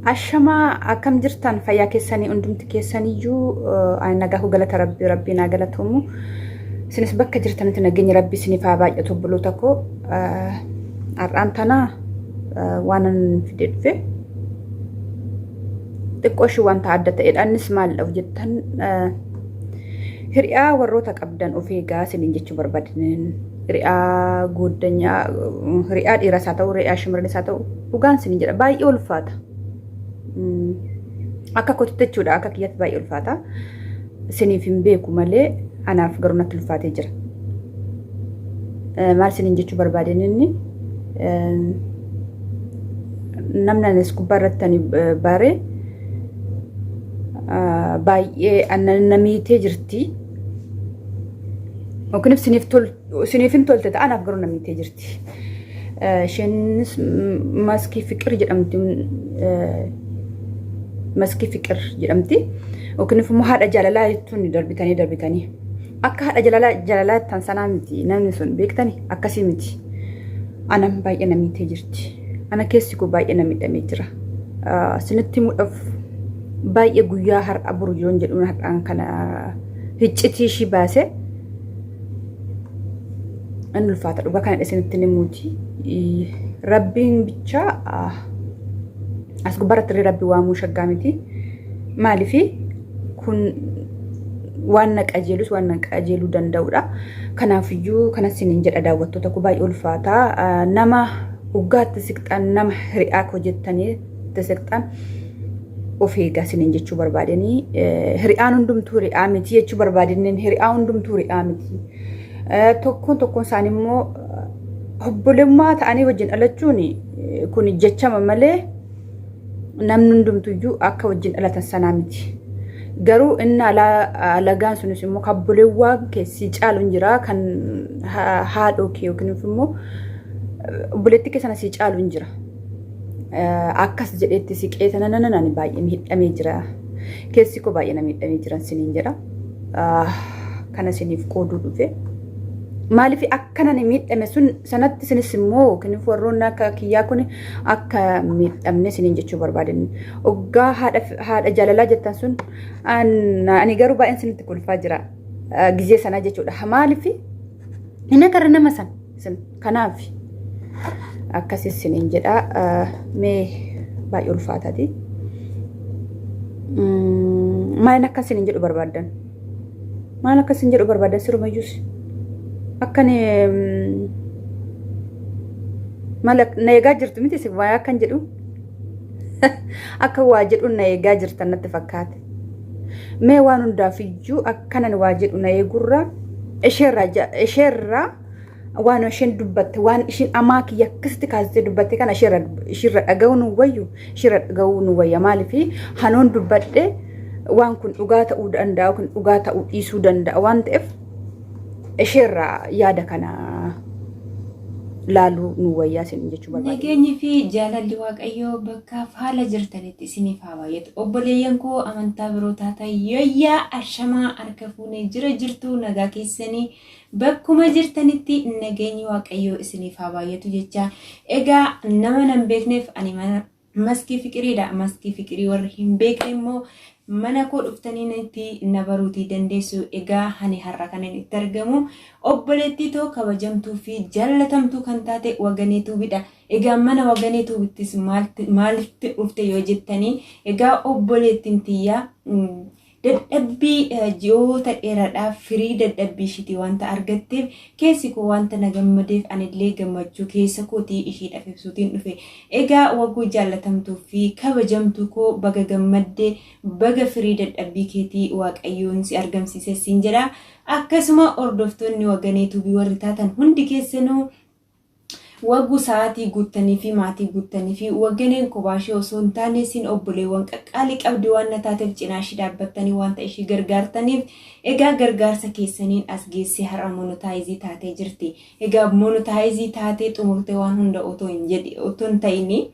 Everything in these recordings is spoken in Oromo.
Ashamaa akkam jirtan fayyaa keessanii hundumti keessaniyyuu ani nagaa koo galata rabbii rabbii naa galatoomu. Isinis bakka jirtanitti nageenyi rabbii isiniif haa baay'atu obboloota koo. Har'aan tana waanan fide dhufe xiqqoo ishii wanta adda ta'edha. Innis maalidha jettan hiriyaa warroota qabdan of eegaa isiniin jechuu barbaadeen hiriyaa gooddanyaa hiriyaa dhiiraas haa ta'u hiriyaa shamarranis haa ta'u dhugaan isiniin jedha baay'ee ulfaata. Akka kootitti jechuudha akka kiyyatti baay'ee ulfaata. Isiniif hin beeku malee anaaf garuu natti ulfaatee jira. Maal isiniin jechuu barbaadeen inni namni anis gubbaa irratti ani bare baay'ee na miitee jirti. Yookiin isiniif hin tolte ta'a anaaf garuu na miitee jirti. Isheenis Maskii Fiqir jedhamti. Maskii Fiqir jedhamti. Yookiin immoo haadha jaalalaa jechuun darbitanii darbitanii. Akka haadha jaalalaa jaalalaa tan sanaa miti namni sun beektani akkasii miti. Anan baay'ee na miitee jirti. Ana keessi koo baay'ee na miidhamee jira. Isinitti himuudhaaf baay'ee guyyaa har'a boru yoon jedhuun har'aan kana hiccitii ishii baase. Inni ulfaata dhugaa kana isinitti himuuti. Rabbiin bichaa as gubbaarratti illee rabbi waamuu shaggaa miti. Maaliifi kun waan na qajeelus waan na qajeeluu danda'udha. Kanaafiyyuu kanas isiniin jedha daawwattoota koo baay'ee ulfaata. Nama hoggaatti siqxan nama hiriyaa koo jettanii itti siqxan of eegaa isiniin jechuu barbaadanii hiriyaan hundumtuu hiriyaa miti jechuu barbaadanii hiriyaa hundumtuu hiriyaa miti. Tokkoon tokkoon isaanii immoo obbolummaa ta'anii wajjin dhalachuun kun jechama malee namni hundumtuyyuu akka wajjin dhalatan sanaa miti. Garuu inni alagaan sunis immoo kabboleewwan kee si caalu hin jira kan haadhoo kee yookiin immoo obboleettii kee sana si caalu hin jira. Akkas jedheetti siqee sana nan ani baay'ee miidhamee jira. Keessi koo baay'ee na miidhamee jiran siniin jedha. Kana siniif qooduu dhufe. Maaliif akka nani miidhame sun sanatti isinis immoo yookiin warroonni akka kiyyaa kun akka miidhamne isiniin jechuu barbaadan. Oggaa haadha jaalalaa jettan sun ani garuu baay'een isinitti kolfaa jira. Gizee sanaa jechuudha. Maaliif hin agarre nama san isin kanaaf akkas isiniin jedha. Mee baay'ee ulfaataati. Maaliin akka isiniin jedhu barbaaddan? Maal akka isin jedhu barbaadan sirumayyuus. Akkan maal na eegaa jirtu miti isin waa akkan jedhu. Akka waa jedhu na eegaa jirtan natti fakkaate. Mee waan hundaaf iyyuu akkanan waa jedhu na eegurra isheerraa waan isheen dubbatte waan isheen amaa kiyya akkasitti kaastee dubbatte kana isheerra isheerra dhaga'uu nu wayyu isheerra dhaga'uu nu wayya maaliif hanoon dubbadhe waan kun dhugaa ta'uu danda'a kun dhugaa ta'uu dhiisuu danda'a waan ta'eef isheerraa yaada kana laaluu nu wayyaa isin jechuu barbaade. Nageenyi fi jaalalli Waaqayyoo bakkaaf haala jirtanitti isiniif haa baay'atu. Obboleeyyan koo amantaa biroo taatan yoyyaa ashamaa harka fuunee jira jirtu nagaa keessanii Bakkuma jirtanitti nageenyi Waaqayyoo isiniif haa baay'atu jechaa. Egaa nama nan beekneef ani mana Maskii Fiqiriidha. Maskii Fiqirii warri hin beekne immoo mana koo dhuftanii natti na baruutii dandeessu. Egaa ani har'a kanan itti argamu obboleettii too kabajamtuu fi jaallatamtuu kan taate Waganee Tuubidha. Egaa mana Waganee Tuubittis maalitti dhufte yoo jettanii egaa obboleettiin tiyyaa Dadhabbii ji'oota dheeraadhaaf firii dadhabbii ishiitii wanta argatteef keessi koo wanta na gammadeef anillee gammachuu keessa kootii ishiidhaaf ibsuutiin dhufe. Egaa waguu jaallatamtuu fi kabajamtuu koo baga gammadde baga firii dadhabbii keetii waaqayyoon si argamsiise siin jedha. Akkasuma hordoftoonni Waganee Tuubii warri taatan hundi keessanuu Waggu sa'aatii guuttanii fi maatii guuttanii fi wagganeen kophaa ishee osoo hin taane isin obboleewwan qaqqaalii qabdi waan na taateef cinaa ishii dhaabbattanii wanta ishii gargaartaniif egaa gargaarsa keessaniin as geessee har'a monotaayizii taatee jirti. Egaa monotaayizii taatee xumurtee waan hunda otoo hin jedhi otoo hin ta'ini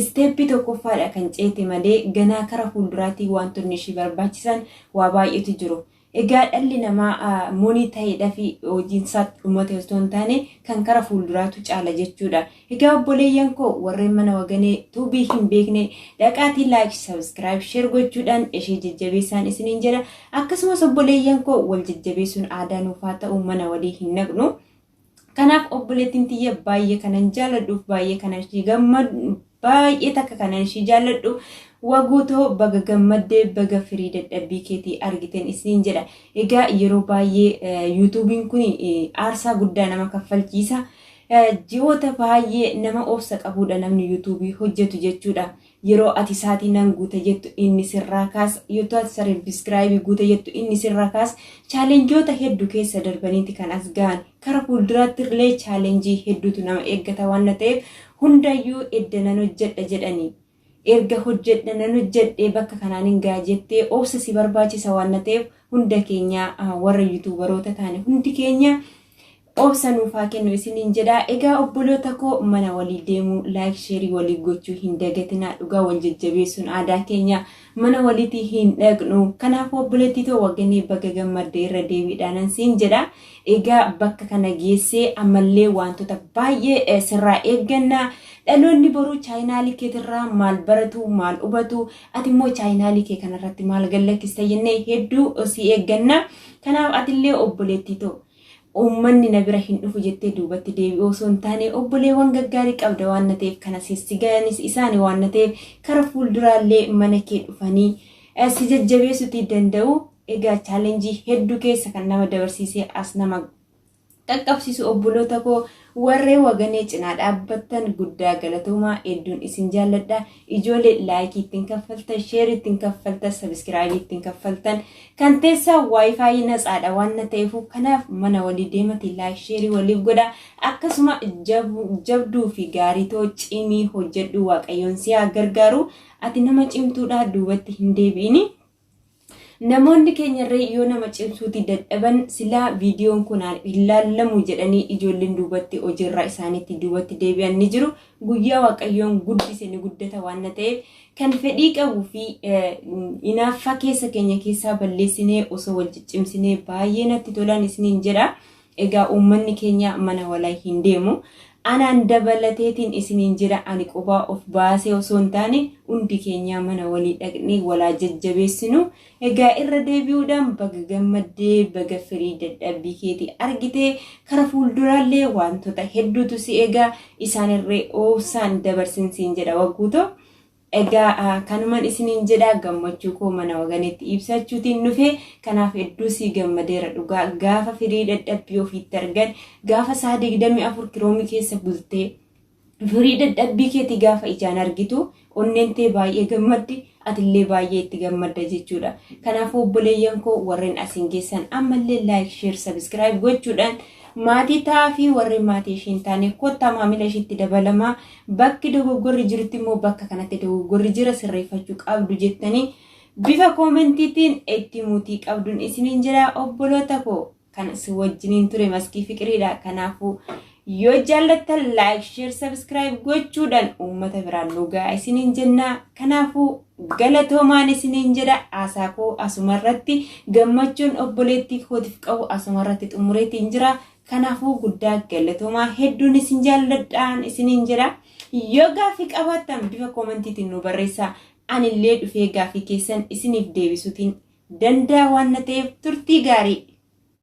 isteeppii tokkoffaadha kan ceete malee ganaa kara fuulduraatii wantoonni ishii barbaachisan waa baay'eetu jiru. Egaa dhalli namaa monii ta'eedhaa fi hojiin isaatti dhumate osoo hin taane kan kara fuulduraatu caala jechuudha. Egaa obboleeyyan koo warreen mana Waganee Tuubii hin beekne dhaqaatii like, subscribe, share gochuudhaan ishee jajjabeessaan isiniin jedha. Akkasumas obboleeyyan koo wal jajjabeessuun aadaa nuuf haa ta'u, mana walii hin naqnu. Kanaaf obboleettiin tiyya baay'ee kanan jaalladhuuf baay'ee kanan ishii gammadu, baay'ee takka kanan ishii jaalladhu, Waguutoo baga gammaddee, baga firii dadhabbii keetii argiteen isiniin jedha. Egaa yeroo baay'ee yuutuubiin kun aarsaa guddaa nama kaffalchiisa. Ji'oota baay'ee nama obsa qabuudha namni yuutuubii hojjetu jechuudha. Yeroo ati saatii nan guuta jettu inni sirraa kaasa. Yeroo ati sabiskiraayibii guuta jettu inni sirraa kaasa. Chaalenjoota hedduu keessa darbaniiti kan as gahan. Kara fuulduraatti illee chaalenjii hedduutu nama eeggata waan ta'eef hundayyuu edda nan hojjedha jedhanii. Erga hojjedha nan hojjedhee bakka kanaan hin ga'a jettee obsa si barbaachisa waan ta'eef hunda keenya warra yuutuubaroota taane hundi keenya obsa nuuf haa kennu isiniin jedha. Egaa obboloota koo mana walii deemuu, like, sheerii walii gochuu hin dagatinaa. Dhugaa wal jajjabeessuun aadaa keenya, mana waliitii hin dhaqnu. Kanaafuu obboleettii too Waganee baga gammadde irra deebiidhaan siin jedha. Egaa bakka kana geessee ammallee wantoota baay'ee sirraa eegganna. Dhaloonni boruu chaayinaalii keetirraa maal baratu, maal hubatu, ati immoo chaayinaalii kee kanarratti maal gallakkista jennee hedduu si eegganna. Kanaaf atillee obboleettii too uummanni na bira hin dhufu jettee duubatti deebi'uu osoo hin taane obboleewwan gaggaarii qabda waan ta'eef kana si gahanis isaani waan ta'eef kara fuulduraallee mana kee dhufanii si jajjabeessuutii danda'u. Egaa chaalenjii hedduu keessa kan nama dabarsiisee as nama qaqqabsiisu obboloota koo warreen Waganee cinaa dhaabbattan guddaa galatoomaa, hedduun isin jaalladha. Ijoollee laayikii ittiin kaffaltan, sheerii ittiin kaffaltan, sabiskiraayibii ittiin kaffaltan kan teessaa waayifaayii natsaadha waan na ta'eef kanaaf mana walii deemati like, sheerii waliif godha. Akkasuma jabduu fi gaarii too cimii hojjedhu, Waaqayyoon si haa gargaaru. Ati nama cimtuudha, duubatti hin deebi'ini. Namoonni keenyarree yoo nama cimsuuti dadhaban silaa viidiyoon kun hin laallamu jedhanii ijoolleen duubatti hojiirraa isaaniitti duubatti deebi'an ni jiru. Guyyaa Waaqayyoon guddise ni guddata waan ta'eef kan fedhii qabuu fi hinaaffaa keessa keenya keessaa balleessinee osoo wal ciccimsinee baay'ee natti tolan isiniin jedha. Egaa uummanni keenya mana walaa hin deemu. Anaan dabalateetiin isiniin jira, ani qubaa of baasee osoo hin taane hundi keenya mana walii dhaqnee walaa jajjabeessinu. Egaa irra deebi'uudhaan baga gammaddee, baga firii dadhabbii keetii argitee, kara fuulduraallee wantoota hedduutu si eegaa, isaanirree obsaan dabarsinsiin jedha Wagguutoo. Egaa kanuman isiniin jedha, gammachuu koo mana Waganeetti ibsachuutiin dhufe. Kanaaf hedduu sii gammadeera dhugaa. Gaafa firii dadhabbii ofiitti argan, gaafa sa'a 24 kiroomii keessa bultee firii dadhabbii keetii gaafa ijaan argitu onneen tee baay'ee gammaddi, atillee baay'ee itti gammadda jechuudha. Kanaafuu obboleeyyan koo warreen asiin geessan ammallee like, share, subscribe gochuudhaan maatii ta'aa fi warreen maatii ishee hin taane kottaa maamila isheetti dabalamaa. Bakki dogoggorri jirutti immoo bakka kanatti dogoggorri jira, sirreeffachuu qabdu jettanii bifa koomentiitiin itti mutii qabduun isiniin jira. Obboloota koo kan si wajjiniin ture Maskii Fiqiriidha. Kanaafuu yoo jaallattan like, share, subscribe gochuudhaan uummata biraan nu ga'a isiniin jenna. Kanaafuu galatoomaan isiniin jedha. Haasaa koo asumarratti gammachuun obboleettii kootiif qabu asumarratti xumureetiin jira. Kanaafuu guddaa galatoomaa, hedduun isin jaalladhaan isiniin jedha. Yoo gaaffii qabaattan bifa koomentiitiin nu barreessaa. Anillee dhufee gaaffii keessan isiniif deebisuutiin danda'a waan ta'eef turtii gaarii.